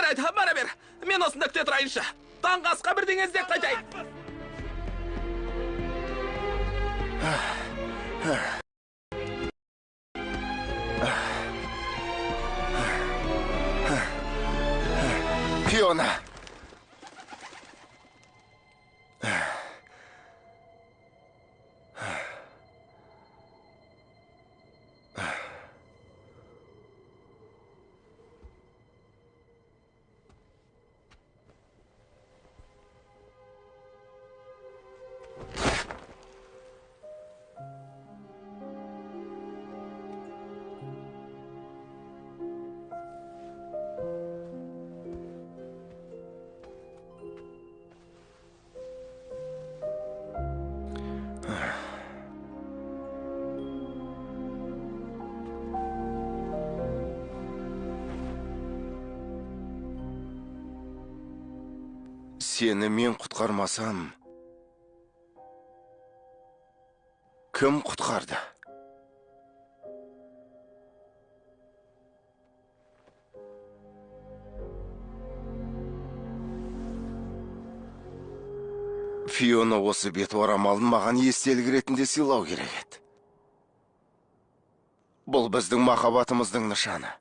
Жарайды, бара бер. Мен осында күте тұрайыншы. Таңғы асқа бірдеңе іздеп қайтайын. Фиона! Сені мен құтқармасам, кім құтқарды? Фиона осы бет орамалын маған естелік ретінде сыйлау керек еді. Бұл біздің махаббатымыздың нышаны.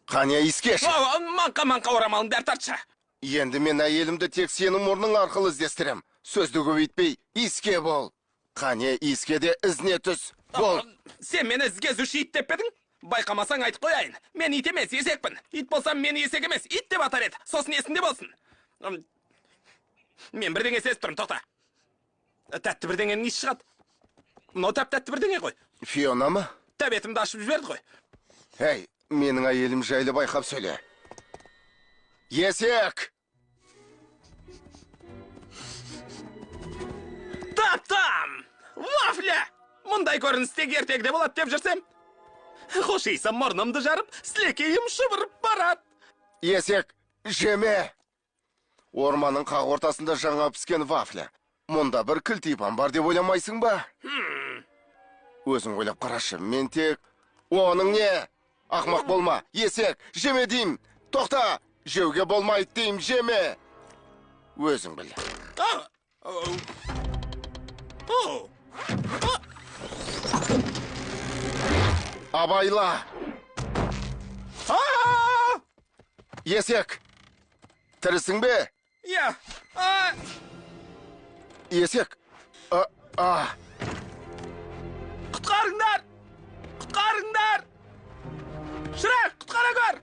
Қане, иіскеші. Маңқа-маңқа орамалын бер тартшы. Енді мен әйелімді тек сенің мұрның арқылы іздестірем. Сөзді көбейтпей, иіске бол. Қане, иіске де ізіне түс. Бол. Сен мені ізгезуші ит деп пе едің? Байқамасаң айтып қояйын. Мен ит емес, есекпін. Ит болсам мені есек емес, ит деп атар еді. Сосын есіңде болсын. Мен бірдеңе сезіп тұрмын, тоқта. Тәтті бірдеңенің иісі шығады. Мынау тәп-тәтті бірдеңе ғой. Фиона ма? Тәбетімді ашып жіберді ғой. Әй, менің әйелім жайлы байқап сөйле. Есек! Таптам! Вафля! Мұндай көрініс тек ертегіде болады деп жүрсем. Хош иісі мұрнымды жарып, сілекейім шұбырып барады. Есек, жеме! Орманның қақ ортасында жаңа піскен вафля. Мұнда бір кілтипан бар деп ойламайсың ба? Өзің ойлап қарашы, мен тек... Оның не? Ақмақ болма, есек, жеме деймін. Тоқта! Жеуге болмайды деймін, жеме! Өзің біл. Абайла! Есек! Тірісің бе? Иә. Есек! Құтқарыңдар! Құтқарыңдар! Шырақ, құтқара көр!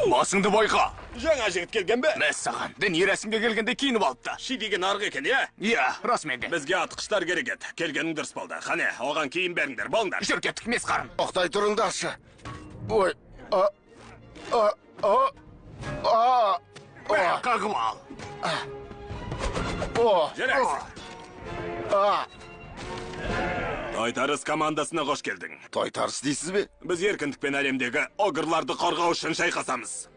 Басыңды байқа. Жаңа жігіт келген бе? Мәссаған, діни рәсімге келгенде киініп алыпты. Ши деген арғы екен, иә? Иә, расымен де. Бізге атқыштар керек еді. Келгенің дұрыс болды. Қане, оған киім беріңдер, болыңдар. Жүр кеттік, месқарым. Тоқтай тұрыңдаршы. Ой, Қағып ал. Жарайсың. Тойтарыс командасына қош келдің. Тойтарыс дейсіз бе? Біз еркіндік пен әлемдегі огрларды қорғау үшін шайқасамыз.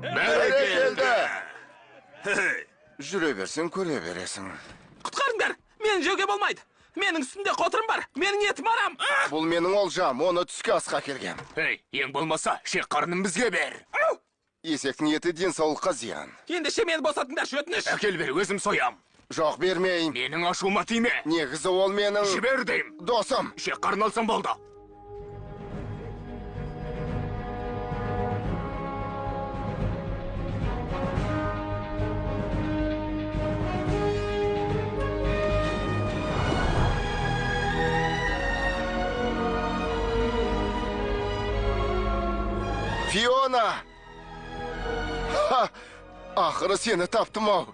Бәрекелді! Жүре берсең, көре бересің. Құтқарыңдар! Мені жеуге болмайды. Менің үстімде қотырым бар. Менің етім арам. Бұл менің олжам, оны түскі асқа келгем. Ей, ең болмаса, шек қарнын бізге бер. Есектің еті денсаулыққа зиян. Ендеше мені босатыңдаршы, өтініш. Әкел бер, өзім соям. Жоқ, бермеймін. Менің ашуыма тиме. Негізі ол менің... Жібер деймін. Досым. Шек қарын алсам болды. Фиона! Ха! Ақыры сені таптым ау.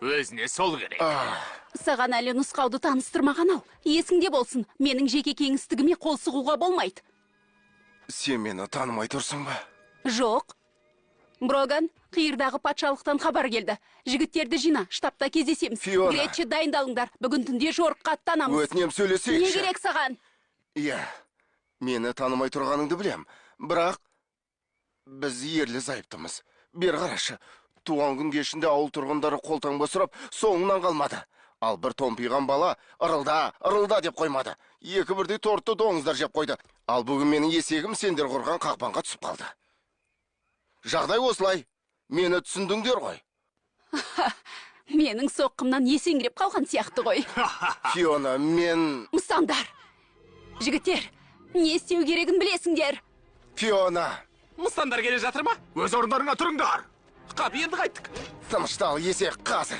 Өзіне сол керек. Саған әлі нұсқауды таныстырмаған ау. Есіңде болсын, менің жеке кеңістігіме қол сұғуға болмайды. Сен мені танымай тұрсың ба? Жоқ. Броган, қиырдағы патшалықтан хабар келді. Жігіттерді жина, штабта кездесеміз. Фиона. Гретче, дайындалыңдар. Бүгін түнде жорыққа аттанамыз. Өтінем, сөйлесейікші. Не керек саған? Иә, мені танымай тұрғаныңды білем. Бірақ біз ерлі зайыптымыз. Бері қарашы, туған күн кешінде ауыл тұрғындары қолтаңба сұрап, соңынан қалмады. Ал бір томпиған бала ырылда, ырылда деп қоймады. Екі бірдей тортты доңыздар жеп қойды. Ал бүгін менің есегім сендер құрған қақпанға түсіп қалды. Жағдай осылай. Мені түсіндіңдер ғой. Менің соққымнан есеңгіреп қалған сияқты ғой. Фиона, мен... Мыстандар! Жігіттер, не істеу керегін білесіңдер. Фиона! Мыстандар келе жатыр ма? Өз орындарыңа тұрыңдар. Қап, енді қайттік. Тыныштал, есек, қазір.